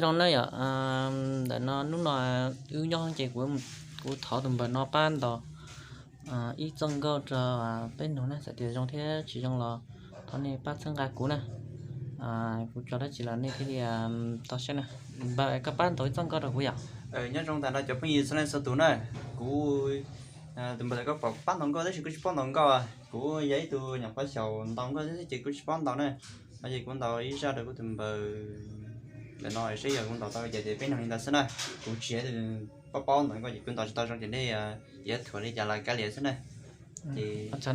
Zoo na yom, ntawm no hnub no wb nyob ces kuv, kuv thov tus npawg no pab ntaus ib txoj nkauj rau peb mloog na, txawm tias zoo thiab tsis zoo los thov nej pab txhawb nqa kuv na. Kuv tso dab tsi los nej thiaj li tau saib na. Npawg, koj pab ntaus ib txoj nkauj rau kuv yom. Nyob zoo ntawm no cov phooj ywg txhua leej txhua tus na, kuv, tus npawg ntawm koj pom pab ntaus nkauj tab sis kuv tsis paub ntaus nkauj, kuv yog ib tug nyuam qhuav xyaum ntaus nkauj thiab ces kuv tsis paub ntaus na. No ces kuv ntaus ib zaj rau kuv tus npawg ntawm no seb yog kuv ntaus tau ces peb mloog li ntawd xwb na. Kuv tsis yog ib tug paub paub ntaus nkauj ces kuv ntaus tsis tau zoo ces nej yuav thuam li cas los kav liam xwb na. Ces